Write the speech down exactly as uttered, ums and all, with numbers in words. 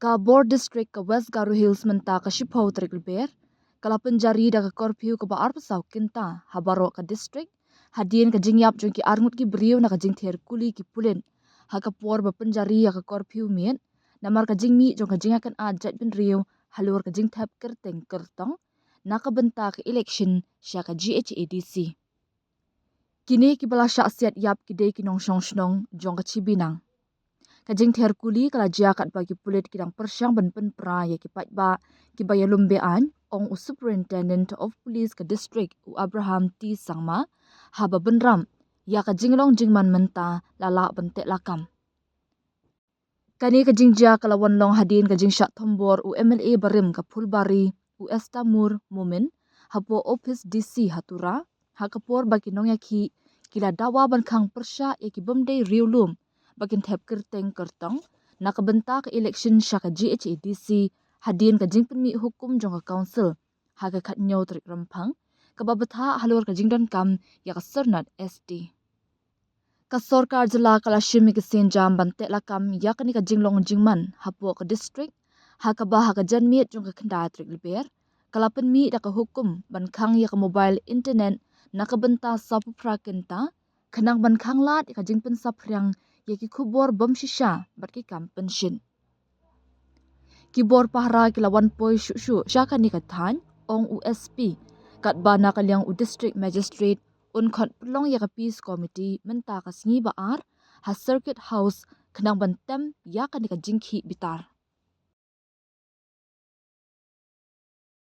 Ka bor district ka West Garo Hills mynta ka shiphew tarik Lber ka la pynjari da ka curfew kaba arphew saw kynta ha baroh ka district, hadien ka jingïap jong ki arngut ki briew na ka jingther kuli ki pulit ha ka por ba pynjari ïa ka curfew miet, namar ka jingmih jong ka jingïakynad jaitbynriew halor ka jingthep kyrteng kyrtong na ka bynta ka election sha ka G H A D C. Kine kiba la shah siat ïap ki dei ki nongshong shnong jong ka Chibinang. Ka jingther kuli ka la jia katba ki pulit ki dang pyrshang ban pynpra ïa ki paidbah kiba ïalum be-aiñ, ong u Superintendent of Police ka district, u Abraham T Sangma, haba bynrap ïa ka jinglong jingman mynta la lah ban teh lakam. Kane ka jingjia ka la wan long hadien ka jingshah thombor u M L A barim ka Phulbari, u Estamur Momin, hapoh ophis D C ha Tura, ha ka por ba ki nongïakhih ki la dawa ban khang pyrshah ïa ki bym dei riewlum ba kin thep kyrteng kyrtong na ka bynta ka election sha ka G H A D C, hadien ka jingpynmih hukum jong ka council ha ka khathynñiew tarik Rymphang, kaba bthah halor ka jingdonkam ïa ka syrnod S T. Ka sorkar jylla ka la shim ïa ka sienjam ban teh lakam ïa kane ka jinglong jingman hapoh ka district, ha kaba ha ka janmiet jong ka khyndai tarik Lber ka la pynmih da ka hukum ban khang ïa ka mobile internet na ka bynta sawphew phra kynta, khnang ban khang lad ïa ka jingpynsaphriang ïa ki khubor bym shisha bad ki kam pynshit. Ki bor pahara ki la wan poi shuh shuh sha kane ka thaiñ, ong u S P, katba na ka liang u District Magistrate un khot pynlong ïa ka Peace Committee mynta ka sngi ba ar ha Circuit House, khnang ban tem ïa kane ka jingkhih bitar.